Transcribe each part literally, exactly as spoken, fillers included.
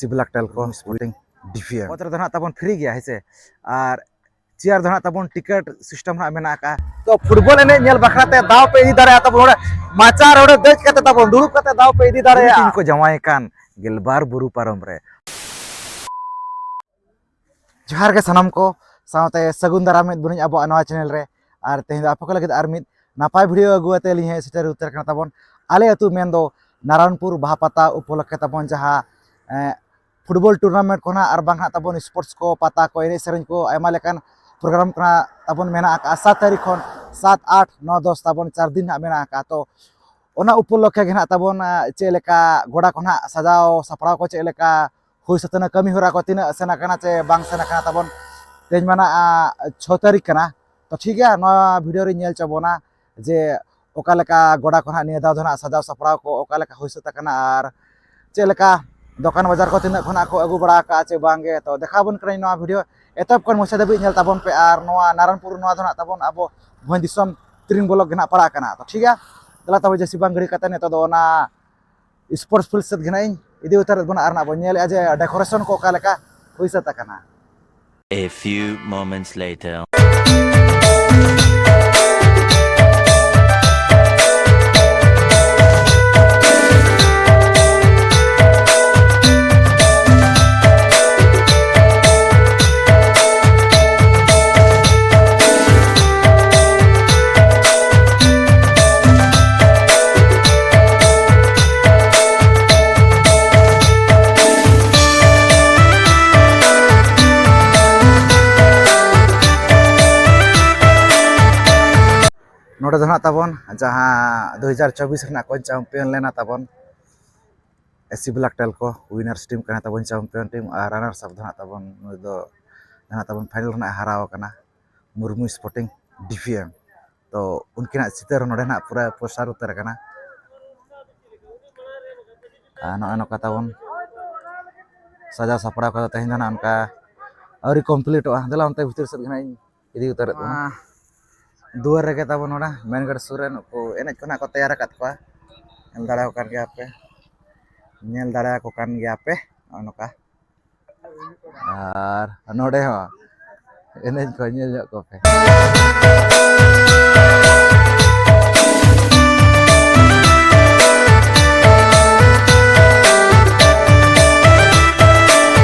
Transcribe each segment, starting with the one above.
ᱥᱤᱵᱞᱟᱠ Telco sporting ᱰᱤᱯᱤᱮᱢ᱾ ᱚᱛ ᱨᱮᱫᱚ ᱱᱟᱦᱟᱜ ᱛᱟᱵᱚᱱ ᱯᱷᱨᱤ ᱜᱮᱭᱟ, ᱦᱮᱸ ᱥᱮ? ᱟᱨ ᱪᱮᱭᱟᱨ ᱫᱚ ᱱᱟᱦᱟᱜ ᱛᱟᱵᱚᱱ ᱴᱤᱠᱤᱴ ᱥᱤᱥᱴᱮᱢ ᱱᱟᱦᱟᱜ ᱢᱮᱱᱟᱜ ᱟᱠᱟᱫᱼᱟ᱾ ᱛᱚ ᱯᱷᱩᱴᱵᱚᱞ ᱮᱱᱮᱡ ᱧᱮᱞ ᱵᱟᱠᱷᱨᱟ ᱛᱮ ᱫᱟᱣ ᱯᱮ ᱤᱫᱤ ᱫᱟᱲᱮᱭᱟᱜᱼᱟ ᱛᱟᱵᱚᱱ ᱱᱚᱰᱮ ᱢᱟᱪᱟ ᱨᱮ ᱫᱮᱡ ᱠᱟᱛᱮ ᱛᱟᱵᱚᱱ ᱫᱩᱲᱩᱵ ᱠᱟᱛᱮ ᱫᱟᱣ ᱯᱮ ᱤᱫᱤ ᱫᱟᱲᱮᱭᱟᱜᱼᱟ᱾ ᱴᱤᱢ ᱠᱚ ᱡᱟᱶᱟᱭ ᱠᱟᱱ ᱜᱮᱞᱵᱟᱨ ᱵᱩᱨᱩ ᱯᱟᱨᱚᱢ ᱨᱮ᱾ ᱡᱚᱦᱟᱨ ᱜᱮ ᱥᱟᱱᱟᱢ ᱠᱚ, ᱥᱟᱶᱛᱮ ᱥᱟᱹᱜᱩᱱ ᱫᱟᱨᱟᱢ ᱢᱤᱫ ᱵᱚᱱᱤᱧ ᱟᱵᱚᱣᱟᱜ ᱱᱚᱣᱟ ᱪᱮᱱᱮᱞ ᱨᱮ᱾ ᱟᱨ ᱛᱮᱦᱮᱧ ᱫᱚ ᱟᱯᱮ ᱠᱚ ᱞᱟᱹᱜᱤᱫ ᱟᱨ ᱢᱤᱫ ᱱᱟᱯᱟᱭ ᱵᱷᱤᱰᱤᱭᱳ ᱟᱹᱜᱩ ᱟᱛᱮ ᱟᱹᱞᱤᱧ ᱦᱮᱡ ᱥᱮᱴᱮᱨ ᱩᱛᱟᱹᱨ ᱠᱟᱱᱟ ᱛᱟᱵᱚᱱ ᱟᱞᱮ ᱟᱹᱛᱩ, ᱢᱮᱱᱫᱚ ᱱᱟᱨᱟᱱᱯᱩᱨ ᱵᱟᱦᱟ ᱯᱟᱛᱟ ᱩᱯᱚᱞᱚᱠᱠᱷᱮ ᱛᱟᱵᱚᱱ ᱡᱟᱦᱟᱸ, ᱮᱸ, ᱯᱷᱩᱴᱵᱚᱞ ᱴᱩᱨᱱᱟᱢᱮᱱᱴ ᱠᱚ ᱱᱟᱦᱟᱜ ᱟᱨ ᱵᱟᱝ ᱱᱟᱦᱟᱜ ᱛᱟᱵᱚᱱ ᱥᱯᱳᱨᱴᱥ ᱠᱚ, ᱯᱟᱛᱟ ᱠᱚ, ᱮᱱᱮᱡ ᱥᱮᱨᱮᱧ ᱠᱚ, ᱟᱭᱢᱟ ᱞᱮᱠᱟᱱ ᱯᱨᱳᱜᱨᱟᱢ ᱠᱚ ᱱᱟᱦᱟᱜ ᱛᱟᱵᱚᱱ ᱢᱮᱱᱟᱜ ᱟᱠᱟᱫᱼᱟ᱾ ᱥᱟᱛ ᱛᱟᱹᱨᱤᱠᱷ ᱠᱷᱚᱱ ᱥᱟᱛ, ᱟᱴ, ᱱᱚ, ᱫᱚᱥ ᱛᱟᱵᱚᱱ ᱪᱟᱨ ᱫᱤᱱ ᱱᱟᱦᱟᱜ ᱢᱮᱱᱟᱜ ᱟᱠᱟᱫᱼᱟ᱾ ᱛᱚ ᱚᱱᱟ ᱩᱯᱚᱞᱚᱠᱠᱷᱮ ᱜᱮ ᱱᱟᱦᱟᱜ ᱛᱟᱵᱚᱱ, ᱟᱸ, ᱪᱮᱫ ᱞᱮᱠᱟ ᱜᱚᱰᱟ ᱠᱚ ᱱᱟᱦᱟᱜ ᱥᱟᱡᱟᱣ ᱥᱟᱯᱲᱟᱣ ᱠᱚ ᱪᱮᱫ ᱞᱮᱠᱟ ᱦᱩᱭ ᱥᱟᱹᱛ ᱮᱱᱟ, ᱠᱟᱹᱢᱤ ᱦᱚᱨᱟ ᱠᱚ ᱛᱤᱱᱟᱹᱜ ᱥᱮᱱ ᱟᱠᱟᱱᱟ ᱪᱮ ᱵᱟᱝ ᱥᱮᱱ ᱟᱠᱟᱱᱟ ᱛᱟᱵᱚᱱ᱾ ᱛᱮᱦᱮᱧ ᱢᱟ ᱱᱟᱜ, ᱟᱸ, ᱪᱷᱚ ᱛᱟᱹᱨᱤᱠᱷ ᱠᱟᱱᱟ᱾ ᱛᱚ ᱴᱷᱤᱠ ᱜᱮᱭᱟ, ᱱᱚᱣᱟ ᱵᱷᱤᱰᱤᱭᱳ ᱨᱤᱧ ᱧᱮᱞ ᱦᱚᱪᱚ ᱵᱚᱱᱟ ᱡᱮ ᱚᱠᱟ ᱞᱮᱠᱟ ᱜᱚᱰᱟ ᱠᱚ ᱱᱟᱦᱟᱜ ᱱᱤᱭᱟᱹ ᱫᱷᱟᱣ ᱫᱚ ᱱᱟᱦᱟᱜ ᱥᱟᱡᱟᱣ ᱥᱟᱯᱲᱟᱣ ᱠᱚ ᱚᱠᱟ ᱞᱮᱠᱟ ᱦᱩᱭ ᱥᱟᱹᱛ ᱟᱠᱟᱱᱟ ᱟᱨ ᱪᱮᱫ ᱞᱮᱠᱟ ᱫᱚᱠᱟᱱ ᱵᱟᱡᱟᱨ ᱠᱚ ᱛᱤᱱᱟᱹᱜ ᱠᱷᱚᱱᱟᱜ ᱠᱚ ᱟᱹᱜᱩ ᱵᱟᱲᱟ ᱟᱠᱟᱫᱼᱟ ᱪᱮ ᱵᱟᱝ ᱜᱮ᱾ ᱛᱚ ᱫᱮᱠᱷᱟᱣ ᱟᱵᱚᱱ ᱠᱟᱹᱱᱟᱹᱧ ᱱᱚᱣᱟ ᱵᱷᱤᱰᱤᱭᱳ ᱮᱛᱚᱦᱚᱵ ᱠᱷᱚᱱ ᱢᱩᱪᱟᱹᱫ ᱫᱷᱟᱹᱵᱤᱡ ᱧᱮᱞ ᱛᱟᱵᱚᱱ ᱯᱮ᱾ ᱟᱨ ᱱᱚᱣᱟ ᱱᱟᱨᱟᱱᱯᱩᱨ, ᱱᱚᱣᱟ ᱫᱚ ᱱᱟᱦᱟᱜ ᱛᱟᱵᱚᱱ ᱟᱵᱚ ᱵᱷᱚᱸᱡᱽ ᱫᱤᱥᱚᱢ ᱛᱤᱨᱤᱝ ᱵᱞᱚᱠ ᱜᱮ ᱱᱟᱦᱟᱜ ᱯᱟᱲᱟᱜ ᱠᱟᱱᱟ᱾ ᱛᱚ ᱴᱷᱤᱠ ᱜᱮᱭᱟ, ᱫᱮᱞᱟ ᱛᱚᱵᱮ ᱡᱟᱹᱥᱛᱤ ᱵᱟᱝ ᱜᱷᱟᱹᱲᱤ ᱠᱟᱛᱮ ᱱᱤᱛᱚᱜ ᱫᱚ ᱚᱱᱟ ᱥᱯᱳᱨᱴᱥ ᱯᱷᱤᱞᱰ ᱥᱮᱫ ᱜᱮ ᱱᱟᱦᱟᱜ ᱤᱧ ᱤᱫᱤ ᱩᱛᱟᱹᱨᱮᱫ ᱵᱚᱱᱟ ᱟᱨ ᱱᱟᱦᱟᱜ ᱵᱚᱱ ᱧᱮᱞᱮᱫᱼᱟ ᱡᱮ ᱰᱮᱠᱳᱨᱮᱥᱚᱱ ᱠᱚ ᱚᱠᱟ ᱞᱮᱠᱟ ᱦᱩᱭ ᱥᱟᱹᱛ ᱟᱠᱟᱱᱟ᱾ A few moments later. ᱱᱚᱰᱮ ᱫᱚ ᱱᱟᱦᱟᱜ ᱛᱟᱵᱚᱱ ᱡᱟᱦᱟᱸ ᱫᱩ ᱦᱟᱡᱟᱨ ᱪᱚᱵᱵᱤᱥ ᱨᱮᱱᱟᱜ ᱠᱚ ᱪᱟᱢᱯᱤᱭᱟᱱ ᱞᱮᱱᱟ ᱛᱟᱵᱚᱱ S C black Telco, winners team ᱠᱟᱱᱟ ᱛᱟᱵᱚᱱ ᱪᱟᱢᱯᱤᱭᱟᱱ ᱴᱤᱢ, ᱟᱨ ᱨᱟᱱᱟᱨᱥ ᱟᱯ ᱫᱚ ᱱᱟᱦᱟᱜ ᱛᱟᱵᱚᱱ ᱱᱩᱭ ᱫᱚ ᱱᱟᱦᱟᱜ ᱛᱟᱵᱚᱱ ᱯᱷᱟᱭᱱᱟᱞ ᱨᱮ ᱱᱟᱦᱟᱜ ᱦᱟᱨᱟᱣ ᱟᱠᱟᱱᱟ Murmu sporting D P M. ᱛᱚ ᱩᱱᱠᱤᱱᱟᱜ ᱪᱤᱛᱟᱹᱨ ᱦᱚᱸ ᱱᱚᱰᱮ ᱱᱟᱦᱟᱜ ᱯᱩᱨᱟᱹ ᱯᱳᱥᱴᱟᱨ ᱩᱛᱟᱹᱨ ᱟᱠᱟᱱᱟ᱾ ᱟᱨ ᱱᱚᱜᱼᱚᱭ ᱱᱚᱝᱠᱟ ᱛᱟᱵᱚᱱ ᱥᱟᱡᱟᱣ ᱥᱟᱯᱲᱟᱣ ᱠᱟᱫᱟ᱾ ᱛᱮᱦᱮᱧ ᱫᱚ ᱱᱟᱦᱟᱜ ᱚᱱᱠᱟ ᱟᱹᱣᱨᱤ ᱠᱚᱢᱯᱞᱤᱴᱚᱜᱼᱟ᱾ ᱫᱮᱞᱟ ᱚᱱᱛᱮ ᱵᱷᱤᱛᱤᱨ ᱥᱮᱫ ᱜᱮ ᱱᱟᱦᱟᱜ ᱤᱧ ᱤᱫᱤ ᱩᱛᱟᱹᱨᱮᱫ ᱵᱚᱱᱟ᱾ ᱱᱚᱣᱟ ᱫᱩᱣᱟᱹᱨ ᱨᱮᱜᱮ ᱛᱟᱵᱚᱱ ᱱᱚᱰᱮ ᱢᱮᱱ ᱜᱮᱴ ᱥᱩᱨ ᱨᱮ ᱱᱩᱠᱩ ᱮᱱᱮᱡ ᱠᱚ ᱱᱟᱦᱟᱜ ᱠᱚ ᱛᱮᱭᱟᱨ ᱟᱠᱟᱫ ᱠᱚᱣᱟ᱾ ᱧᱮᱞ ᱫᱟᱲᱮᱭᱟᱠᱚ ᱠᱟᱱ ᱜᱮᱭᱟ ᱯᱮ, ᱧᱮᱞ ᱫᱟᱲᱮᱭᱟᱠᱚ ᱠᱟᱱ ᱜᱮᱭᱟ ᱯᱮ᱾ ᱱᱚᱜᱼᱚ ᱱᱚᱝᱠᱟ᱾ ᱟᱨ ᱱᱚᱰᱮ ᱦᱚᱸ ᱮᱱᱮᱡ ᱠᱚ ᱧᱮᱞ ᱧᱚᱜ ᱠᱚᱯᱮ᱾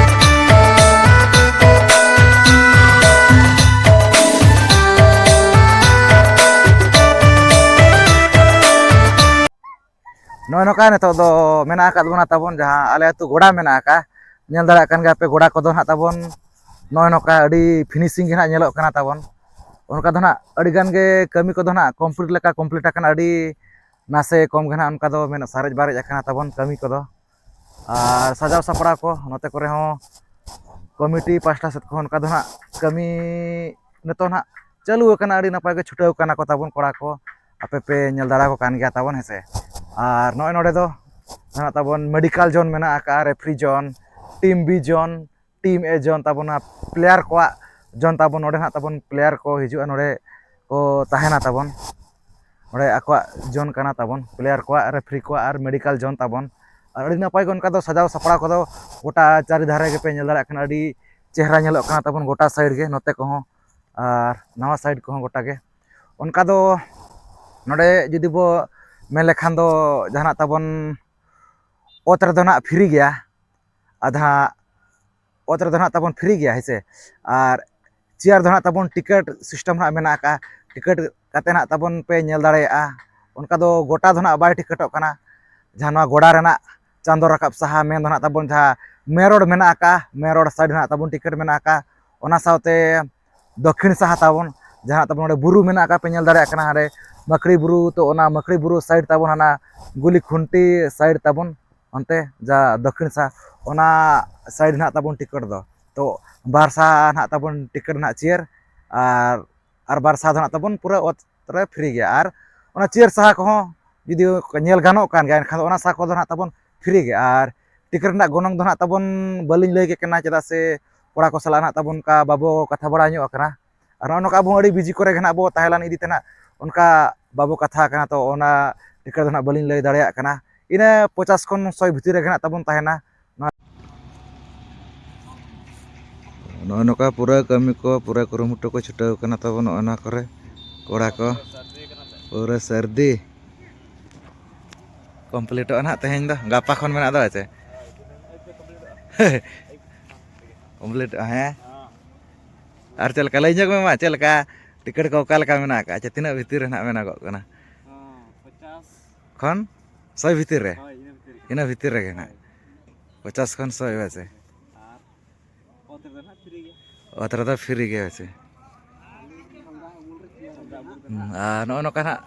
ᱱᱚᱜᱼᱚᱭ ᱱᱚᱝᱠᱟ ᱱᱤᱛᱚᱜ ᱫᱚ ᱢᱮᱱᱟᱜ ᱟᱠᱟᱫ ᱵᱚᱱᱟ ᱛᱟᱵᱚᱱ, ᱡᱟᱦᱟᱸ ᱟᱞᱮ ᱟᱹᱛᱩ ᱜᱚᱰᱟ ᱢᱮᱱᱟᱜ ᱟᱠᱟᱫ, ᱧᱮᱞ ᱫᱟᱲᱮᱭᱟᱜ ᱠᱟᱱ ᱜᱮᱭᱟ ᱯᱮ, ᱜᱚᱰᱟ ᱠᱚᱫᱚ ᱱᱟᱦᱟᱜ ᱛᱟᱵᱚᱱ ᱱᱚᱜᱼᱚᱭ ᱱᱚᱝᱠᱟ ᱟᱹᱰᱤ finishing ᱜᱮ ᱱᱟᱦᱟᱜ ᱧᱮᱞᱚᱜ ᱠᱟᱱᱟ ᱛᱟᱵᱚᱱ᱾ ᱚᱱᱠᱟ ᱫᱚ ᱱᱟᱦᱟᱜ ᱟᱹᱰᱤ ᱜᱟᱱ ᱜᱮ ᱠᱟᱹᱢᱤ ᱠᱚᱫᱚ ᱱᱟᱦᱟᱜ complete ᱟᱠᱟᱱᱟ, ᱟᱹᱰᱤ ᱱᱟᱥᱮ ᱠᱚᱢ ᱜᱮ ᱱᱟᱦᱟᱜ ᱚᱱᱠᱟ ᱫᱚ ᱢᱮᱱᱟᱜ, ᱥᱟᱨᱮᱡ ᱵᱟᱨᱮᱡ ᱟᱠᱟᱱᱟ ᱛᱟᱵᱚᱱ ᱠᱟᱹᱢᱤ ᱠᱚᱫᱚ᱾ ᱟᱨ ᱥᱟᱡᱟᱣ ᱥᱟᱯᱲᱟᱣ ᱠᱚ ᱱᱚᱛᱮ ᱠᱚᱨᱮ ᱦᱚᱸ ᱠᱚᱢᱤᱴᱤ ᱯᱟᱦᱴᱟ ᱥᱮᱫ ᱠᱷᱚᱱ ᱚᱱᱠᱟ ᱫᱚ ᱱᱟᱦᱟᱜ ᱠᱟᱹᱢᱤ ᱱᱤᱛᱚᱜ ᱱᱟᱦᱟᱜ ᱪᱟᱹᱞᱩ ᱟᱠᱟᱱᱟ, ᱟᱹᱰᱤ ᱱᱟᱯᱟᱭ ᱜᱮ ᱪᱷᱩᱴᱟᱹᱣ ᱠᱟᱱᱟ ᱠᱚ ᱛᱟᱵᱚᱱ ᱠᱚᱲᱟ ᱠᱚ᱾ ᱟᱯᱮ ᱯᱮ ᱧᱮᱞ ᱫᱟᱲᱮ ᱟᱠᱚ ᱠᱟᱱ ᱜᱮᱭᱟ ᱛᱟᱵᱚᱱ, ᱦᱮᱸ ᱥᱮ᱾ ᱟᱨ ᱱᱚᱜᱼᱚᱭ ᱱᱚᱰᱮ ᱫᱚ ᱢᱮᱱᱟᱜ ᱛᱟᱵᱚᱱ medical zone ᱢᱮᱱᱟᱜ ᱟᱠᱟᱫᱼᱟ, referee zone, team B zone, team A zone ᱛᱟᱵᱚᱱ, ᱚᱱᱟ player ᱠᱚᱣᱟᱜ zone ᱛᱟᱵᱚᱱ᱾ ᱱᱚᱰᱮ ᱱᱟᱦᱟᱜ ᱛᱟᱵᱚᱱ player ᱠᱚ ᱦᱤᱡᱩᱜᱼᱟ, ᱱᱚᱰᱮ ᱠᱚ ᱛᱟᱦᱮᱱᱟ ᱛᱟᱵᱚᱱ, ᱱᱚᱰᱮ ᱟᱠᱚᱣᱟᱜ zone ᱠᱟᱱᱟ ᱛᱟᱵᱚᱱ, player ᱠᱚᱣᱟᱜ, referee ᱠᱚᱣᱟᱜ ᱟᱨ medical zone ᱛᱟᱵᱚᱱ᱾ ᱟᱨ ᱟᱹᱰᱤ ᱱᱟᱯᱟᱭ ᱜᱮ ᱚᱱᱠᱟ ᱫᱚ ᱥᱟᱡᱟᱣ ᱥᱟᱯᱲᱟᱣ ᱠᱚᱫᱚ ᱜᱚᱴᱟ ᱪᱟᱹᱨᱤ ᱫᱷᱟᱨᱮ ᱜᱮᱯᱮ ᱧᱮᱞ ᱫᱟᱲᱮᱭᱟᱜ ᱠᱟᱱᱟ, ᱟᱹᱰᱤ ᱪᱮᱦᱨᱟ ᱧᱮᱞᱚᱜ ᱠᱟᱱᱟ ᱛᱟᱵᱚᱱ ᱜᱚᱴᱟ side ᱜᱮ, ᱱᱚᱛᱮ ᱠᱚᱦᱚᱸ ᱟᱨ ᱱᱟᱣᱟ side ᱠᱚᱦᱚᱸ ᱜᱚᱴᱟ ᱜᱮ᱾ ᱚᱱᱠᱟ ᱫᱚ ᱱᱚᱰᱮ ᱡᱩᱫᱤ ᱵᱚ ᱢᱮᱱ ᱞᱮᱠᱷᱟᱱ ᱫᱚ ᱡᱟᱦᱟᱱᱟᱜ ᱛᱟᱵᱚᱱ ᱚᱛ ᱨᱮᱫᱚ ᱱᱟᱜ free ᱜᱮᱭᱟ, ᱟᱫᱷᱟ ᱚᱛ ᱨᱮᱫᱚ ᱱᱟᱜ ᱛᱟᱵᱚᱱ free ᱜᱮᱭᱟ, ᱦᱮᱸ ᱥᱮ᱾ ᱟᱨ chair ᱫᱚ ᱱᱟᱜ ᱛᱟᱵᱚᱱ ticket system ᱱᱟᱜ ᱢᱮᱱᱟᱜ ᱟᱠᱟᱫᱼᱟ, ticket ᱠᱟᱛᱮ ᱱᱟᱜ ᱛᱟᱵᱚᱱ ᱯᱮ ᱧᱮᱞ ᱫᱟᱲᱮᱭᱟᱜᱼᱟ᱾ ᱚᱱᱠᱟ ᱫᱚ ᱜᱚᱴᱟ ᱫᱚ ᱱᱟᱜ ᱵᱟᱭ ᱴᱤᱠᱤᱴᱚᱜ ᱠᱟᱱᱟ᱾ ᱡᱟᱦᱟᱸ ᱱᱚᱣᱟ ᱜᱚᱰᱟ ᱨᱮᱱᱟᱜ ᱪᱟᱸᱫᱚ ᱨᱟᱠᱟᱵ ᱥᱟᱦᱟ ᱢᱮᱱ ᱫᱚ ᱱᱟᱜ ᱛᱟᱵᱚᱱ ᱡᱟᱦᱟᱸ main road ᱢᱮᱱᱟᱜ ᱟᱠᱟᱫᱼᱟ, main road side ᱱᱟᱜ ᱛᱟᱵᱚᱱ ticket ᱢᱮᱱᱟᱜ ᱟᱠᱟᱫᱼᱟ᱾ ᱚᱱᱟ ᱥᱟᱶᱛᱮ ᱫᱚᱠᱠᱷᱤᱱ ᱥᱟᱦᱟ ᱛᱟᱵᱚᱱ, ᱡᱟᱦᱟᱸ ᱛᱟᱵᱚᱱ ᱚᱸᱰᱮ ᱵᱩᱨᱩ ᱢᱮᱱᱟᱜ ᱟᱠᱟᱫ ᱯᱮ ᱧᱮᱞ ᱫᱟᱲᱮᱭᱟᱜ ᱠᱟᱱᱟ, ᱦᱟᱸᱰᱮ ᱢᱟᱹᱠᱲᱤ ᱵᱩᱨᱩ, ᱛᱚ ᱚᱱᱟ ᱢᱟᱹᱠᱲᱤ ᱵᱩᱨᱩ side ᱛᱟᱵᱚᱱ, ᱦᱟᱱᱟ ᱜᱩᱞᱤ ᱠᱷᱩᱱᱴᱤ side ᱛᱟᱵᱚᱱ, ᱚᱱᱛᱮ ᱡᱟ ᱫᱚᱠᱠᱷᱤᱱ ᱥᱟᱦᱟ, ᱚᱱᱟ side ᱱᱟᱦᱟᱜ ᱛᱟᱵᱚᱱ ticket ᱫᱚ᱾ ᱛᱚ ᱵᱟᱨ ᱥᱟᱦᱟ ᱱᱟᱦᱟᱜ ᱛᱟᱵᱚᱱ ticket ᱱᱟᱦᱟᱜ chair, ᱟᱨ, ᱟᱨ ᱵᱟᱨ ᱥᱟᱦᱟ ᱫᱚ ᱱᱟᱦᱟᱜ ᱛᱟᱵᱚᱱ ᱯᱩᱨᱟᱹ ᱚᱛ ᱨᱮ free ᱜᱮᱭᱟ᱾ ᱟᱨ ᱚᱱᱟ chair ᱥᱟᱦᱟ ᱠᱚᱦᱚᱸ ᱡᱩᱫᱤ ᱧᱮᱞ ᱜᱟᱱᱚᱜ ᱠᱟᱱ ᱜᱮᱭᱟ, ᱮᱱᱠᱷᱟᱱ ᱫᱚ ᱚᱱᱟ ᱥᱟᱦᱟ ᱠᱚᱫᱚ ᱱᱟᱦᱟᱜ ᱛᱟᱵᱚᱱ free ᱜᱮ᱾ ᱟᱨ ticket ᱨᱮᱱᱟᱜ ᱜᱚᱱᱚᱝ ᱫᱚ ᱱᱟᱦᱟᱜ ᱛᱟᱵᱚᱱ ᱵᱟᱹᱞᱤᱧ ᱞᱟᱹᱭ ᱠᱮᱫ ᱠᱟᱱᱟ, ᱪᱮᱫᱟᱜ ᱥᱮ ᱠᱚᱲᱟ ᱠᱚ ᱥᱟᱞᱟᱜ ᱱᱟᱦᱟᱜ ᱛᱟᱵᱚᱱ ᱚᱱᱠᱟ ᱵᱟᱵᱚ ᱠᱟᱛᱷᱟ ᱵᱟᱲᱟ ᱧᱚᱜ ᱟᱠᱟᱱᱟ᱾ ᱟᱨ ᱱᱚᱜᱼᱚ ᱱᱚᱝᱠᱟ ᱟᱵᱚ ᱦᱚᱸ ᱟᱹᱰᱤ busy ᱠᱚᱨᱮ ᱜᱮ ᱱᱟᱦᱟᱜ ᱵᱚ ᱛᱟᱦᱮᱸ ᱞᱮᱱ ᱤᱫᱤ ᱛᱮ ᱱᱟᱦᱟᱜ ᱚᱱᱠᱟ ᱵᱟᱵᱚ ᱠᱟᱛᱷᱟ ᱟᱠᱟᱱᱟ, ᱛᱚ ᱚᱱᱟ ticket ᱫᱚ ᱱᱟᱦᱟᱜ ᱵᱟᱹᱞᱤᱧ ᱞᱟᱹᱭ ᱫᱟᱲᱮᱭᱟᱜ ᱠᱟᱱᱟ᱾ ᱤᱱᱟᱹ ᱯᱚᱧᱪᱟᱥ ᱠᱷᱚᱱ ᱥᱚᱭ ᱵᱷᱤᱛᱤᱨ ᱨᱮᱜᱮ ᱱᱟᱦᱟᱜ ᱛᱟᱵᱚᱱ ᱛᱟᱦᱮᱱᱟ᱾ ᱱᱚᱣᱟ ᱱᱚᱜᱼᱚ ᱱᱚᱝᱠᱟ ᱯᱩᱨᱟᱹ ᱠᱟᱹᱢᱤ ᱠᱚ, ᱯᱩᱨᱟᱹ ᱠᱩᱨᱩᱢᱩᱴᱩ ᱠᱚ ᱪᱷᱩᱴᱟᱹᱣ ᱠᱟᱱᱟ ᱛᱟᱵᱚᱱ ᱱᱚᱜᱼᱚ ᱱᱚᱣᱟ ᱠᱚᱨᱮ ᱠᱚᱲᱟ ᱠᱚ᱾ ᱯᱩᱨᱟᱹ ᱥᱟᱹᱨᱫᱤ ᱠᱚᱢᱯᱞᱤᱴᱚᱜᱼᱟ ᱱᱟᱦᱟᱜ ᱛᱮᱦᱮᱧ ᱫᱚ, ᱜᱟᱯᱟ ᱠᱷᱚᱱ ᱢᱮᱱᱟᱜ ᱫᱚ ᱪᱮ? ᱠᱚᱢᱯᱞᱤᱴᱚᱜᱼᱟ, ᱦᱮᱸ᱾ ᱟᱨ ᱪᱮᱫ ᱞᱮᱠᱟ ᱞᱟᱹᱭ ᱧᱚᱜ ᱢᱮ ᱢᱟ, ᱪᱮᱫ ᱞᱮᱠᱟ ᱴᱤᱠᱤᱴ ᱠᱚ ᱚᱠᱟ ᱞᱮᱠᱟ ᱢᱮᱱᱟᱜ ᱟᱠᱟᱫ? ᱟᱪᱪᱷᱟ, ᱛᱤᱱᱟᱹᱜ ᱵᱷᱤᱛᱤᱨ ᱨᱮ ᱱᱟᱦᱟᱜ ᱢᱮᱱᱟᱜᱚᱜ ᱠᱟᱱᱟ? ᱦᱚᱸ, ᱯᱚᱪᱟᱥ᱾ ᱠᱷᱚᱱ ᱥᱚᱭ ᱵᱷᱤᱛᱤᱨ ᱨᱮ? ᱦᱳᱭ, ᱤᱱᱟᱹ ᱵᱷᱤᱛᱤᱨ ᱨᱮ᱾ ᱤᱱᱟᱹ ᱵᱷᱤᱛᱤᱨ ᱨᱮᱜᱮ ᱱᱟᱦᱟᱜ᱾ ᱦᱳᱭ᱾ ᱯᱚᱪᱟᱥ ᱠᱷᱚᱱ ᱥᱚᱭ ᱵᱟᱡᱮ᱾ ᱟᱨ ᱚᱛ ᱨᱮᱫᱚ ᱱᱟᱦᱟᱜ ᱯᱷᱨᱤ ᱜᱮ᱾ ᱚᱛ ᱨᱮᱫᱚ ᱯᱷᱨᱤ ᱜᱮ ᱵᱟᱡᱮ᱾ ᱦᱩᱸ, ᱟᱨ ᱱᱚᱜᱼᱚ ᱱᱚᱝᱠᱟ ᱱᱟᱦᱟᱜ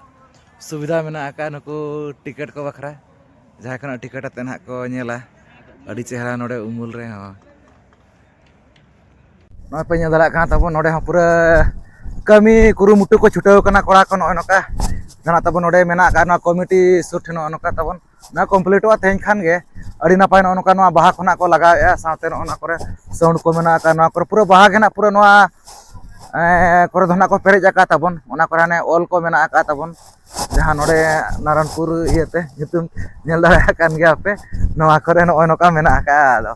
ᱥᱩᱵᱤᱫᱷᱟ ᱢᱮᱱᱟᱜ ᱟᱠᱟᱫ ᱱᱩᱠᱩ ᱴᱤᱠᱤᱴ ᱠᱚ ᱵᱟᱠᱷᱨᱟ᱾ ᱡᱟᱦᱟᱸᱭ ᱠᱷᱚᱱᱟᱜ ᱴᱤᱠᱤᱴ ᱟᱛᱮ ᱱᱟᱦᱟᱜ ᱠᱚ ᱧᱮᱞᱟ, ᱟᱹᱰᱤ ᱪᱮᱦᱨᱟ ᱱᱚᱰᱮ ᱩᱢᱩᱞ ᱨᱮ ᱦᱚᱸ᱾ ᱱᱚᱜᱼᱚᱭ ᱯᱮ ᱧᱮᱞ ᱫᱟᱲᱮᱭᱟᱜ ᱠᱟᱱᱟ ᱛᱟᱵᱚᱱ, ᱱᱚᱰᱮ ᱦᱚᱸ ᱯᱩᱨᱟᱹ ᱠᱟᱹᱢᱤ ᱠᱩᱨᱩᱢᱩᱴᱩ ᱠᱚ ᱪᱷᱩᱴᱟᱹᱣ ᱠᱟᱱᱟ ᱠᱚᱲᱟ ᱠᱚ᱾ ᱱᱚᱜᱼᱚᱭ ᱱᱚᱝᱠᱟ ᱡᱟᱦᱟᱸ ᱛᱟᱵᱚᱱ ᱱᱚᱰᱮ ᱢᱮᱱᱟᱜ ᱟᱠᱟᱫ ᱱᱚᱣᱟ ᱠᱚᱢᱤᱴᱤ ᱥᱩᱨ ᱴᱷᱮᱱ ᱱᱚᱜᱼᱚ ᱱᱚᱝᱠᱟ ᱛᱟᱵᱚᱱ ᱱᱚᱣᱟ ᱠᱚᱢᱯᱞᱤᱴᱚᱜᱼᱟ ᱛᱮᱦᱮᱧ ᱠᱷᱟᱱ ᱜᱮ᱾ ᱟᱹᱰᱤ ᱱᱟᱯᱟᱭ ᱱᱚᱜᱼᱚ ᱱᱚᱝᱠᱟ ᱱᱚᱣᱟ ᱵᱟᱦᱟ ᱠᱷᱚᱱᱟᱜ ᱠᱚ ᱞᱟᱜᱟᱣᱮᱫᱼᱟ, ᱥᱟᱶᱛᱮ ᱱᱚᱜᱼᱚ ᱱᱚᱣᱟ ᱠᱚᱨᱮ ᱥᱟᱣᱩᱱᱰ ᱠᱚ ᱢᱮᱱᱟᱜ ᱟᱠᱟᱫ, ᱱᱚᱣᱟ ᱠᱚᱨᱮ ᱯᱩᱨᱟᱹ ᱵᱟᱦᱟ ᱜᱮ ᱱᱟᱜ ᱯᱩᱨᱟᱹ ᱱᱚᱣᱟ ᱮᱸ, ᱠᱚᱨᱮ ᱫᱚ ᱱᱟᱜ ᱠᱚ ᱯᱮᱨᱮᱡ ᱟᱠᱟᱫ ᱛᱟᱵᱚᱱ᱾ ᱚᱱᱟ ᱠᱚᱨᱮ ᱦᱟᱱᱮ ᱚᱞ ᱠᱚ ᱢᱮᱱᱟᱜ ᱟᱠᱟᱫ ᱛᱟᱵᱚᱱ, ᱡᱟᱦᱟᱸ ᱱᱚᱰᱮ ᱱᱟᱨᱟᱱᱯᱩᱨ ᱤᱭᱟᱹᱛᱮ ᱧᱩᱛᱩᱢ ᱧᱮᱞ ᱫᱟᱲᱮᱭᱟᱜ ᱠᱟᱱ ᱜᱮᱭᱟ ᱯᱮ᱾ ᱱᱚᱣᱟ ᱠᱚᱨᱮ ᱱᱚᱜᱼᱚᱭ ᱱᱚᱝᱠᱟ ᱢᱮᱱᱟᱜ ᱟᱠᱟᱫᱼᱟ᱾ ᱟᱫᱚ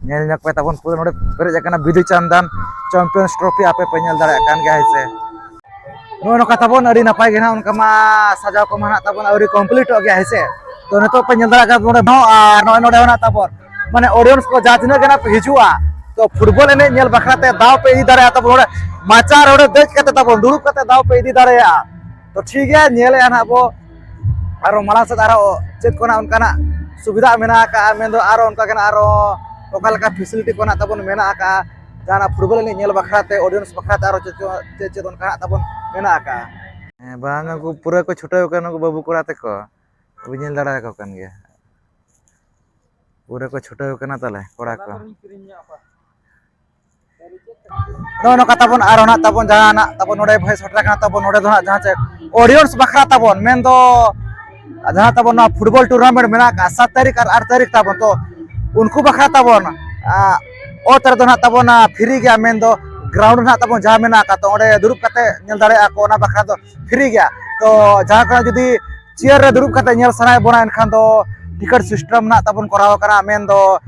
ᱧᱮᱞ ᱧᱚᱜ ᱯᱮ ᱛᱟᱵᱚᱱ, ᱯᱩᱨᱟᱹ ᱱᱚᱰᱮ ᱯᱮᱨᱮᱡ ᱟᱠᱟᱱᱟ ᱵᱤᱫᱩ ᱪᱟᱸᱫᱟᱱ ᱪᱟᱢᱯᱤᱭᱟᱱᱥ ᱴᱨᱚᱯᱷᱤ, ᱟᱯᱮ ᱯᱮ ᱧᱮᱞ ᱫᱟᱲᱮᱭᱟᱜ ᱠᱟᱱ ᱜᱮᱭᱟ, ᱦᱮᱸ ᱥᱮ᱾ ᱱᱚᱜᱼᱚᱭ ᱱᱚᱝᱠᱟ ᱛᱟᱵᱚᱱ ᱟᱹᱰᱤ ᱱᱟᱯᱟᱭ ᱜᱮ ᱱᱟᱜ ᱚᱱᱠᱟ ᱢᱟ ᱥᱟᱡᱟᱣ ᱠᱚᱢᱟ ᱱᱟᱜ ᱛᱟᱵᱚᱱ ᱟᱹᱣᱨᱤ ᱠᱚᱢᱯᱞᱤᱴᱚᱜ ᱜᱮᱭᱟ, ᱦᱮᱸ ᱥᱮ᱾ ᱛᱚ ᱱᱤᱛᱚᱜ ᱯᱮ ᱧᱮᱞ ᱫᱟᱲᱮᱭᱟᱜ ᱠᱟᱱᱟ ᱱᱚᱰᱮ ᱦᱚᱸ, ᱟᱨ ᱱᱚᱜᱼᱚᱭ ᱱᱚᱰᱮ ᱦᱚᱸ ᱱᱟᱜ ᱛᱟᱵᱚᱱ ᱢᱟᱱᱮ ᱚᱰᱤᱭᱮᱱᱥ ᱠᱚ ᱡᱟᱦᱟᱸ ᱛᱤᱱᱟᱹᱜ ᱜᱮ ᱱᱟᱜ ᱯᱮ ᱦᱤᱡᱩᱜᱼᱟ, ᱛᱚ ᱯᱷᱩᱴᱵᱚᱞ ᱮᱱᱮᱡ ᱧᱮᱞ ᱵᱟᱠᱷᱨᱟ ᱛᱮ ᱫᱟᱣ ᱯᱮ ᱤᱫᱤ ᱫᱟᱲᱮᱭᱟᱜᱼᱟ ᱛᱟᱵᱚᱱ ᱱᱚᱰᱮ ᱢᱟᱪᱟ ᱨᱮ ᱱᱚᱰᱮ ᱫᱮᱡ ᱠᱟᱛᱮ ᱛᱟᱵᱚᱱ ᱫᱩᱲᱩᱵ ᱠᱟᱛᱮ ᱫᱟᱣ ᱯᱮ ᱤᱫᱤ ᱫᱟᱲᱮᱭᱟᱜᱼᱟ᱾ ᱛᱚ ᱴᱷᱤᱠ ᱜᱮᱭᱟ, ᱧᱮᱞᱮᱫᱼᱟ ᱱᱟᱜ ᱵᱚ ᱟᱨᱚ ᱢᱟᱲᱟᱝ ᱥᱮᱫ ᱟᱨᱚ ᱪᱮᱫ ᱠᱚ ᱱᱟᱜ ᱚᱱᱠᱟᱱᱟᱜ ᱥᱩᱵᱤᱫᱷᱟ ᱢᱮᱱᱟᱜ ᱟᱠᱟᱫᱼᱟ, ᱢᱮᱱᱫᱚ ᱟᱨᱚ ᱚᱱᱠᱟ ᱜᱮ ᱱᱟᱜ ᱟᱨᱚ ᱚᱠᱟ ᱞᱮᱠᱟ ᱯᱷᱮᱥᱤᱞᱤᱴᱤ ᱠᱚ ᱱᱟᱜ ᱛᱟᱵᱚᱱ ᱢᱮᱱᱟᱜ ᱟᱠᱟᱫᱼᱟ ᱡᱟᱦᱟᱱᱟᱜ ᱯᱷᱩᱴᱵᱚᱞ ᱮᱱᱮᱡ ᱧᱮᱞ ᱵᱟᱠᱷᱨᱟ ᱛᱮ, ᱚᱰᱤᱭᱮᱱᱥ ᱵᱟᱠᱷᱨᱟ ᱛᱮ ᱟᱨᱚ ᱪᱮᱫ ᱪᱚ-, ᱪᱮᱫ ᱪᱮᱫ ᱚᱱᱠᱟᱱᱟᱜ ᱛᱟᱵᱚᱱ ᱢᱮᱱᱟᱜ ᱟᱠᱟᱫᱼᱟ᱾ ᱦᱮᱸ, ᱵᱟᱝ, ᱩᱱᱠᱩ ᱯᱩᱨᱟᱹ ᱠᱚ ᱪᱷᱩᱴᱟᱹᱣ ᱠᱟᱱᱟ, ᱩᱱᱠᱩ ᱵᱟᱹᱵᱩ ᱠᱚᱲᱟ ᱛᱟᱠᱚ᱾ ᱵᱟᱹᱧ ᱧᱮᱞ ᱫᱟᱲᱮᱭᱟᱠᱚ ᱠᱟᱱ ᱜᱮᱭᱟ᱾ ᱯᱩᱨᱟᱹ ᱠᱚ ᱪᱷᱩᱴᱟᱹᱣ ᱠᱟᱱᱟ ᱛᱟᱞᱮ ᱠᱚᱲᱟ ᱠᱚ᱾ ᱱᱚᱜᱼᱚ ᱱᱚᱝᱠᱟ ᱛᱟᱵᱚᱱ ᱟᱨᱚ ᱱᱟᱜ ᱛᱟᱵᱚᱱ ᱡᱟᱦᱟᱱᱟᱜ ᱛᱟᱵᱚᱱ ᱱᱚᱰᱮ ᱵᱷᱚᱭᱮᱥ ᱥᱮᱴᱮᱨ ᱠᱟᱱᱟ ᱛᱟᱵᱚᱱ, ᱱᱚᱰᱮ ᱫᱚ ᱦᱟᱸᱜ ᱡᱟᱦᱟᱸ ᱪᱮᱫ ᱚᱰᱤᱭᱮᱱᱥ ᱵᱟᱠᱷᱨᱟ ᱛᱟᱵᱚᱱ, ᱢᱮᱱᱫᱚ ᱡᱟᱦᱟᱸ ᱛᱟᱵᱚᱱ ᱱᱚᱣᱟ ᱯᱷᱩᱴᱵᱚᱞ ᱴᱩᱨᱱᱟᱢᱮᱱᱴ ᱢᱮᱱᱟᱜ ᱟᱠᱟᱫ ᱥᱟᱛ ᱛᱟᱹᱨᱤᱠᱷ ᱟᱨ ᱟᱴ ᱛᱟᱹᱨᱤᱠᱷ ᱛᱟᱵᱚᱱ, ᱛᱚ ᱩᱱᱠᱩ ᱵᱟᱠᱷᱨᱟ ᱛᱟᱵᱚᱱ, ᱟ, ᱚᱛ ᱨᱮᱫᱚ ᱱᱟᱜ ᱛᱟᱵᱚᱱ, ᱟ, ᱯᱷᱨᱤ ᱜᱮᱭᱟ, ᱢᱮᱱᱫᱚ ᱜᱨᱟᱣᱩᱱᱰ ᱨᱮ ᱱᱟᱜ ᱛᱟᱵᱚᱱ ᱡᱟᱦᱟᱸ ᱢᱮᱱᱟᱜ ᱟᱠᱟᱫ, ᱛᱚ ᱚᱸᱰᱮ ᱫᱩᱲᱩᱵ ᱠᱟᱛᱮ ᱧᱮᱞ ᱫᱟᱲᱮᱭᱟᱜᱼᱟ ᱠᱚ, ᱚᱱᱟ ᱵᱟᱠᱷᱨᱟ ᱫᱚ ᱯᱷᱨᱤ ᱜᱮᱭᱟ᱾ ᱛᱚ ᱡᱟᱦᱟᱸ ᱠᱷᱚᱱᱟᱜ ᱡᱩᱫᱤ ᱪᱮᱭᱟᱨ ᱨᱮ ᱫᱩᱲᱩᱵ ᱠᱟᱛᱮ ᱧᱮᱞ ᱥᱟᱱᱟᱭᱮᱫ ᱵᱚᱱᱟ, ᱮᱱᱠᱷᱟᱱ ᱫᱚ ᱴᱤᱠᱤᱴ ᱥᱤᱥᱴᱮᱢ ᱱᱟᱦᱟᱜ ᱛᱟᱵᱚᱱ ᱠᱚᱨᱟᱣ ᱟᱠᱟᱱᱟ, ᱢᱮᱱᱫᱚ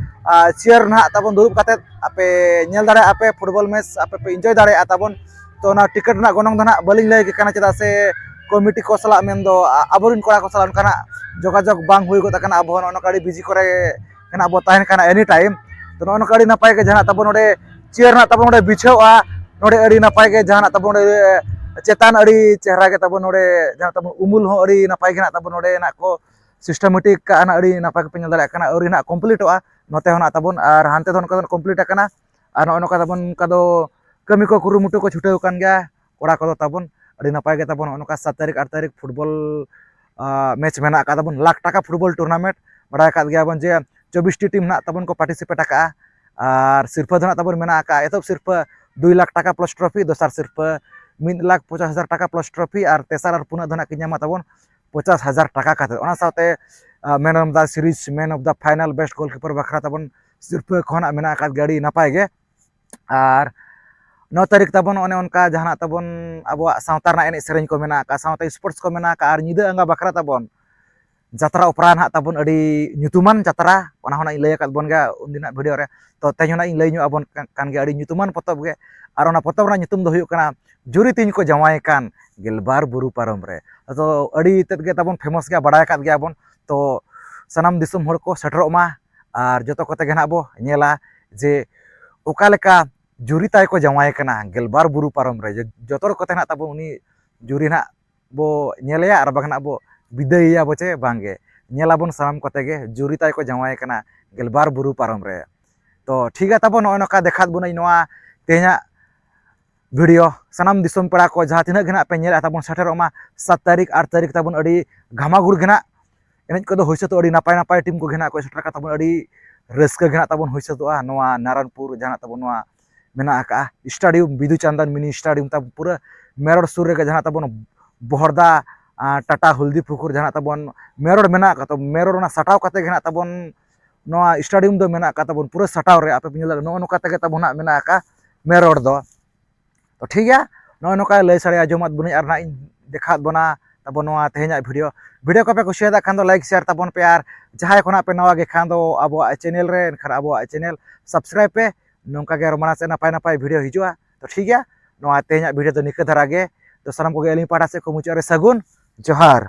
ᱪᱮᱭᱟᱨ ᱱᱟᱦᱟᱜ ᱛᱟᱵᱚᱱ ᱫᱩᱲᱩᱵ ᱠᱟᱛᱮᱫ ᱟᱯᱮ ᱧᱮᱞ ᱫᱟᱲᱮᱭᱟᱜᱼᱟ ᱯᱮ, ᱯᱷᱩᱴᱵᱚᱞ ᱢᱮᱪ ᱟᱯᱮ ᱯᱮ ᱤᱱᱡᱚᱭ ᱫᱟᱲᱮᱭᱟᱜᱼᱟ ᱛᱟᱵᱚᱱ᱾ ᱛᱚ ᱚᱱᱟ ᱴᱤᱠᱤᱴ ᱨᱮᱱᱟᱜ ᱜᱚᱱᱚᱝ ᱫᱚ ᱱᱟᱦᱟᱜ ᱵᱟᱹᱞᱤᱧ ᱞᱟᱹᱭ ᱟᱯᱮ ᱠᱟᱱᱟ, ᱪᱮᱫᱟᱜ ᱥᱮ ᱠᱚᱢᱤᱴᱤ ᱠᱚ ᱥᱟᱞᱟᱜ, ᱢᱮᱱᱫᱚ ᱟ- ᱟᱵᱚᱨᱮᱱ ᱠᱚᱲᱟ ᱠᱚ ᱥᱟᱞᱟᱜ ᱚᱱᱠᱟᱱᱟᱜ ᱡᱳᱜᱟᱡᱳᱜᱽ ᱵᱟᱝ ᱦᱩᱭ ᱜᱚᱫ ᱟᱠᱟᱱᱟ᱾ ᱟᱵᱚ ᱦᱚᱸ ᱱᱚᱜᱼᱚ ᱱᱚᱝᱠᱟ ᱟᱹᱰᱤ ᱵᱤᱡᱤ ᱠᱚᱨᱮ ᱜᱮ ᱱᱟᱦᱟᱜ ᱵᱚ ᱛᱟᱦᱮᱱ ᱠᱟᱱᱟ ᱮᱱᱤ ᱴᱟᱭᱤᱢ᱾ ᱛᱚ ᱱᱚᱜᱼᱚ ᱱᱚᱝᱠᱟ ᱟᱹᱰᱤ ᱱᱟᱯᱟᱭ ᱜᱮ ᱡᱟᱦᱟᱱᱟᱜ ᱛᱟᱵᱚᱱ ᱱᱚᱰᱮ ᱪᱮᱭᱟᱨ ᱱᱟᱦᱟᱜ ᱛᱟᱵᱚᱱ ᱱᱚᱰᱮ ᱵᱤᱪᱷᱟᱹᱣᱼᱟ, ᱱᱚᱰᱮ ᱟᱹᱰᱤ ᱱᱟᱯᱟᱭ ᱜᱮ ᱡᱟᱦᱟᱱᱟᱜ ᱛᱟᱵᱚᱱ ᱱᱚᱰᱮ ᱪᱮᱛᱟᱱ ᱟᱹᱰᱤ ᱪᱮᱦᱨᱟ ᱜᱮ ᱛᱟᱵᱚᱱ ᱱᱚᱰᱮ ᱡᱟᱦᱟᱸ ᱛᱟᱵᱚᱱ ᱩᱢᱩᱞ ᱦᱚᱸ ᱟᱹᱰᱤ ᱱᱟᱯᱟᱭ ᱜᱮ ᱱᱟᱦᱟᱜ ᱛᱟᱵᱚᱱ ᱱᱚᱰᱮ ᱱᱟᱦᱟᱜ ᱠᱚ ᱥᱤᱥᱴᱮᱢᱮᱴᱤᱠ ᱠᱟᱜᱼᱟ ᱱᱟᱦᱟᱜ, ᱟᱹᱰᱤ ᱱᱟᱯᱟᱭ ᱜᱮᱯᱮ ᱧᱮᱞ ᱫᱟᱲᱮᱭᱟᱜ ᱠᱟᱱᱟ᱾ ᱟᱹᱣᱨᱤ ᱱᱟᱦᱟᱜ ᱠᱚᱢᱯᱞᱤᱴᱚᱜᱼᱟ, ᱱᱚᱛᱮ ᱦᱚᱸ ᱱᱟᱦᱟᱜ ᱛᱟᱵᱚᱱ, ᱟᱨ ᱦᱟᱱᱛᱮ ᱫᱚ ᱱᱚᱝᱠᱟ ᱫᱚ ᱠᱚᱢᱯᱞᱤᱴ ᱟᱠᱟᱱᱟ᱾ ᱟᱨ ᱱᱚᱜᱼᱚ ᱱᱚᱝᱠᱟ ᱛᱟᱵᱚᱱ ᱚᱱᱠᱟ ᱫᱚ ᱠᱟᱹᱢᱤ ᱠᱚ ᱠᱩᱨᱩᱢᱩᱴᱩ ᱠᱚ ᱪᱷᱩᱴᱟᱹᱣ ᱟᱠᱟᱱ ᱜᱮᱭᱟ ᱠᱚᱲᱟ ᱠᱚᱫᱚ ᱛᱟᱵᱚᱱ᱾ ᱟᱹᱰᱤ ᱱᱟᱯᱟᱭ ᱜᱮ ᱛᱟᱵᱚᱱ ᱱᱚᱜᱼᱚ ᱱᱚᱝᱠᱟ ᱥᱟᱛ ᱛᱟᱹᱨᱤᱠᱷ ᱟᱴ ᱛᱟᱹᱨᱤᱠᱷ ᱯᱷᱩᱴᱵᱚᱞ ᱢᱮᱪ ᱢᱮᱱᱟᱜ ᱟᱠᱟᱫ ᱛᱟᱵᱚᱱ, ᱞᱟᱠᱷ ᱴᱟᱠᱟ ᱯᱷᱩᱴᱵᱚᱞ ᱴᱩᱨᱱᱟᱢᱮᱱᱴ᱾ ᱵᱟᱲᱟᱭ ᱟᱠᱟᱫ ᱜᱮᱭᱟ ᱵᱚᱱ ᱡᱮ ᱪᱚᱵᱵᱤᱥ ᱴᱤ ᱴᱤᱢ ᱱᱟᱦᱟᱜ ᱛᱟᱵᱚᱱ ᱠᱚ ᱯᱟᱨᱴᱤᱥᱤᱯᱮᱴ ᱟᱠᱟᱫᱼᱟ᱾ ᱟᱨ ᱥᱤᱨᱯᱟᱹ ᱫᱚ ᱱᱟᱦᱟᱜ ᱛᱟᱵᱚᱱ ᱢᱮᱱᱟᱜ ᱟᱠᱟᱫᱼᱟ, ᱮᱛᱚᱦᱚᱵ ᱥᱤᱨᱯᱟᱹ ᱫᱩᱭ ᱞᱟᱠᱷ ᱴᱟᱠᱟ ᱯᱞᱟᱥ ᱴᱨᱚᱯᱷᱤ, ᱫᱚᱥᱟᱨ ᱥᱤᱨᱯᱟᱹ ᱢᱤᱫ ᱞᱟᱠᱷ ᱯᱚᱪᱟᱥ ᱦᱟᱡᱟᱨ ᱴᱟᱠᱟ ᱯᱞᱟᱥ ᱴᱨᱚᱯᱷᱤ, ᱟᱨ ᱛᱮᱥᱟᱨ ᱟᱨ ᱯᱩᱱᱟᱜ ᱫᱚ ᱱᱟᱦᱟᱜ ᱠᱤᱱ ᱧᱟᱢᱟ ᱛᱟᱵᱚᱱ ᱯᱚᱪᱟᱥ ᱦᱟᱡᱟᱨ ᱴᱟᱠᱟ ᱠᱟᱛᱮᱫ᱾ ᱚᱱᱟ ᱥᱟᱶᱛᱮ man of the series, man of the final, best goalkeeper ᱵᱟᱠᱷᱨᱟ ᱛᱟᱵᱚᱱ ᱥᱤᱨᱯᱟᱹ ᱠᱚᱦᱚᱸ ᱱᱟᱜ ᱢᱮᱱᱟᱜ ᱟᱠᱟᱫ ᱜᱮᱭᱟ ᱟᱹᱰᱤ ᱱᱟᱯᱟᱭ ᱜᱮ᱾ ᱟᱨ ᱱᱚ ᱛᱟᱹᱨᱤᱠᱷ ᱛᱟᱵᱚᱱ ᱚᱱᱮ ᱚᱱᱠᱟ ᱡᱟᱦᱟᱱᱟᱜ ᱛᱟᱵᱚᱱ ᱟᱵᱚᱣᱟᱜ ᱥᱟᱶᱛᱟ ᱨᱮᱱᱟᱜ ᱮᱱᱮᱡ ᱥᱮᱨᱮᱧ ᱠᱚ ᱢᱮᱱᱟᱜ ᱟᱠᱟᱫ, ᱥᱟᱶᱛᱮ ᱥᱯᱳᱨᱴᱥ ᱠᱚ ᱢᱮᱱᱟᱜ ᱟᱠᱟᱫ, ᱟᱨ ᱧᱤᱫᱟᱹ ᱟᱸᱜᱟ ᱵᱟᱠᱷᱨᱟ ᱛᱟᱵᱚᱱ ᱡᱟᱛᱨᱟ ᱚᱯᱮᱨᱟ ᱱᱟᱦᱟᱜ ᱛᱟᱵᱚᱱ ᱟᱹᱰᱤ ᱧᱩᱛᱩᱢᱟᱱ ᱡᱟᱛᱨᱟ, ᱚᱱᱟ ᱦᱚᱸ ᱱᱟᱜ ᱤᱧ ᱞᱟᱹᱭ ᱟᱠᱟᱫ ᱵᱚᱱ ᱜᱮᱭᱟ ᱩᱱᱫᱤᱱᱟᱜ ᱵᱷᱤᱰᱤᱭᱳ ᱨᱮ᱾ ᱛᱚ ᱛᱮᱦᱮᱧ ᱦᱚᱸ ᱱᱟᱜ ᱤᱧ ᱞᱟᱹᱭ ᱧᱚᱜ ᱟᱵᱚᱱ ᱠᱟᱱ ᱜᱮᱭᱟ, ᱟᱹᱰᱤ ᱧᱩᱛᱩᱢᱟᱱ ᱯᱚᱛᱚᱵ ᱜᱮ᱾ ᱟᱨ ᱚᱱᱟ ᱯᱚᱛᱚᱵ ᱨᱮᱱᱟᱜ ᱧᱩᱛᱩᱢ ᱫᱚ ᱦᱩᱭᱩᱜ ᱠᱟᱱᱟ ᱡᱩᱨᱤ ᱛᱤᱧ ᱠᱚ ᱡᱟᱶᱟᱭ ᱠᱟᱱ ᱜᱮᱞᱵᱟᱨ ᱵᱩᱨᱩ ᱯᱟᱨᱚᱢ ᱨᱮ᱾ ᱛᱚ ᱟᱹᱰᱤ ᱛᱮᱫ ᱜᱮ ᱛᱟᱵᱚᱱ ᱯᱷᱮᱢᱟᱥ ᱜᱮᱭᱟ, ᱵᱟᱲᱟᱭ ᱟᱠᱟᱫ ᱜᱮᱭᱟ ᱵᱚᱱ᱾ ᱛᱚ ᱥᱟᱱᱟᱢ ᱫᱤᱥᱚᱢ ᱦᱚᱲ ᱠᱚ ᱥᱮᱴᱮᱨᱚᱜ ᱢᱟ, ᱟᱨ ᱡᱚᱛᱚ ᱠᱚᱛᱮ ᱜᱮ ᱱᱟᱜ ᱵᱚ ᱧᱮᱞᱟ ᱡᱮ ᱚᱠᱟ ᱞᱮᱠᱟ ᱡᱩᱨᱤ ᱛᱟᱭ ᱠᱚ ᱡᱟᱶᱟᱭ ᱠᱟᱱᱟ ᱜᱮᱞᱵᱟᱨ ᱵᱩᱨᱩ ᱯᱟᱨᱚᱢ ᱨᱮ᱾ ᱡᱚ- ᱡᱚᱛᱚ ᱦᱚᱲ ᱠᱚᱛᱮ ᱱᱟᱜ ᱛᱟᱵᱚᱱ ᱩᱱᱤ ᱡᱩᱨᱤ ᱱᱟᱜ ᱵᱚ ᱧᱮᱞᱮᱭᱟ ᱟᱨ ᱵᱟᱝ ᱱᱟᱜ ᱵᱚ ᱵᱤᱫᱟᱹᱭᱮᱭᱟ ᱵᱚ ᱪᱮ ᱵᱟᱝᱜᱮ᱾ ᱧᱮᱞᱟᱵᱚᱱ ᱥᱟᱱᱟᱢ ᱠᱚᱛᱮ ᱜᱮ ᱡᱩᱨᱤ ᱛᱟᱭ ᱠᱚ ᱡᱟᱶᱟᱭ ᱠᱟᱱᱟ ᱜᱮᱞᱵᱟᱨ ᱵᱩᱨᱩ ᱯᱟᱨᱚᱢ ᱨᱮ᱾ ᱛᱚ ᱴᱷᱤᱠ ᱜᱮᱭᱟ ᱛᱟᱵᱚᱱ, ᱱᱚᱜᱼᱚᱭ ᱱᱚᱝᱠᱟ ᱫᱮᱠᱷᱟᱣ ᱵᱚᱱᱟᱹᱧ ᱱᱚᱣᱟ ᱛᱮᱦᱮᱧᱟᱜ ᱵᱷᱤᱰᱤᱭᱳ᱾ ᱥᱟᱱᱟᱢ ᱫᱤᱥᱚᱢ ᱯᱮᱲᱟ ᱠᱚ ᱡᱟᱦᱟᱸ ᱛᱤᱱᱟᱹᱜ ᱜᱮ ᱱᱟᱜ ᱯᱮ ᱧᱮᱞᱮᱫ ᱛᱟᱵᱚᱱ, ᱥᱮᱴᱮᱨᱚᱜ ᱢᱟ ᱥᱟᱛ ᱛᱟᱹᱨᱤᱠᱷ ᱟᱴ ᱛᱟᱹᱨᱤᱠᱷ ᱛᱟᱵᱚᱱ ᱟᱹᱰᱤ ᱜᱷᱟᱢᱟᱜᱩᱲ ᱜᱮ ᱱᱟᱜ ᱮᱱᱮᱡ ᱠᱚᱫᱚ ᱦᱩᱭ ᱥᱟᱹᱛᱚᱜᱼᱟ᱾ ᱟᱹᱰᱤ ᱱᱟᱯᱟᱭ ᱱᱟᱯᱟᱭ ᱴᱤᱢ ᱠᱚᱜᱮ ᱱᱟᱜ ᱠᱚ ᱥᱮᱴᱮᱨ ᱠᱟᱜ ᱛᱟᱵᱚᱱ, ᱟᱹᱰᱤ ᱨᱟᱹᱥᱠᱟᱹ ᱜᱮ ᱱᱟᱜ ᱛᱟᱵᱚᱱ ᱦᱩᱭ ᱥᱟᱹᱛᱚᱜᱼᱟ᱾ ᱱᱚᱣᱟ ᱱᱟᱨᱟᱱᱯᱩᱨ ᱡᱟᱦᱟᱸ ᱛᱟᱵᱚᱱ ᱱᱚᱣᱟ ᱢᱮᱱᱟᱜ ᱟᱠᱟᱫᱼᱟ ᱥᱴᱮᱰᱤᱭᱟᱢ, ᱵᱤᱫᱩ ᱪᱟᱸᱫᱟᱱ ᱢᱤᱱᱤ ᱥᱴᱮᱰᱤᱭᱟᱢ ᱛᱟᱵᱚᱱ ᱯᱩᱨᱟᱹ ᱢᱮᱨᱚᱲ ᱥᱩᱨ ᱨᱮᱜᱮ ᱡᱟᱦᱟᱸ ᱛᱟᱵᱚᱱ ᱵᱚᱦᱚᱲᱫᱟ, ᱟᱨ ᱴᱟᱴᱟ ᱦᱚᱞᱫᱤ ᱯᱩᱠᱩᱨ ᱡᱟᱦᱟᱸ ᱛᱟᱵᱚᱱ ᱢᱮᱨᱚᱲ ᱢᱮᱱᱟᱜ ᱟᱠᱟᱫ, ᱛᱚ ᱢᱮᱨᱚᱲ ᱚᱱᱟ ᱥᱟᱴᱟᱣ ᱠᱟᱛᱮ ᱜᱮ ᱱᱟᱜ ᱛᱟᱵᱚᱱ ᱱᱚᱣᱟ ᱥᱴᱮᱰᱤᱭᱟᱢ ᱫᱚ ᱢᱮᱱᱟᱜ ᱟᱠᱟᱫ ᱛᱟᱵᱚᱱ ᱯᱩᱨᱟᱹ ᱥᱟᱴᱟᱣ ᱨᱮ᱾ ᱟᱯᱮ ᱯᱮ ᱧᱮᱞ ᱫᱟᱲᱮᱭᱟᱜᱼᱟ, ᱱᱚᱜᱼᱚ ᱱᱚᱝᱠᱟ ᱛᱮᱜᱮ ᱛᱟᱵᱚᱱ ᱱᱟᱜ ᱢᱮᱱᱟᱜ ᱟᱠᱟᱫ ᱢᱮᱨᱚᱲ ᱫᱚ᱾ ᱛᱚ ᱴᱷᱤᱠ ᱜᱮᱭᱟ, ᱱᱚᱜᱼᱚᱭ ᱱᱚᱝᱠᱟ ᱞᱟᱹᱭ ᱥᱟᱰᱮ ᱟᱸᱡᱚᱢᱟᱫ ᱵᱚᱱᱟᱹᱧ, ᱟᱨ ᱱᱟᱜ ᱤᱧ ᱫᱮᱠᱷᱟᱣᱟᱫ ᱵᱚᱱᱟ ᱛᱟᱵᱚᱱ ᱱᱚᱣᱟ ᱛᱮᱦᱮᱧᱟᱜ ᱵᱷᱤᱰᱤᱭᱳ᱾ ᱵᱷᱤᱰᱤᱭᱳ ᱠᱚᱯᱮ ᱠᱩᱥᱤᱭᱟᱫᱟ ᱠᱷᱟᱱ ᱫᱚ ᱞᱟᱭᱤᱠ ᱥᱮᱭᱟᱨ ᱛᱟᱵᱚᱱ ᱯᱮ, ᱟᱨ ᱡᱟᱦᱟᱸᱭ ᱠᱷᱚᱱᱟᱜ ᱯᱮ ᱱᱟᱣᱟ ᱜᱮ ᱠᱷᱟᱱ ᱫᱚ ᱟᱵᱚᱣᱟᱜ ᱪᱮᱱᱮᱞ ᱨᱮ, ᱮᱱᱠᱷᱟᱱ ᱟᱵᱚᱣᱟᱜ ᱪᱮᱱᱮᱞ ᱥᱟᱵᱥᱠᱨᱟᱭᱤᱵ ᱯᱮ᱾ ᱱᱚᱝᱠᱟ ᱜᱮ ᱟᱨᱚ ᱢᱟᱲᱟᱝ ᱥᱮᱫ ᱱᱟᱯᱟᱭ ᱱᱟᱯᱟᱭ ᱵᱷᱤᱰᱤᱭᱳ ᱦᱤᱡᱩᱜᱼᱟ᱾ ᱛᱚ ᱴᱷᱤᱠ ᱜᱮᱭᱟ, ᱱᱚᱣᱟ ᱛᱮᱦᱮᱧᱟᱜ ᱵᱷᱤᱰᱤᱭᱳ ᱫᱚ ᱱᱤᱝᱠᱟᱹ ᱫᱷᱟᱨᱟ ᱜᱮ᱾ ᱛᱚ ᱥᱟᱱᱟᱢ ᱠᱚᱜᱮ ᱟᱹᱞᱤᱧ ᱯᱟᱦᱴᱟ ᱥᱮᱫ ᱠᱷᱚᱱ ᱢᱩᱪᱟᱹᱫ ᱨᱮ ᱥᱟᱹᱜᱩᱱ ᱡᱚᱦᱟᱨ᱾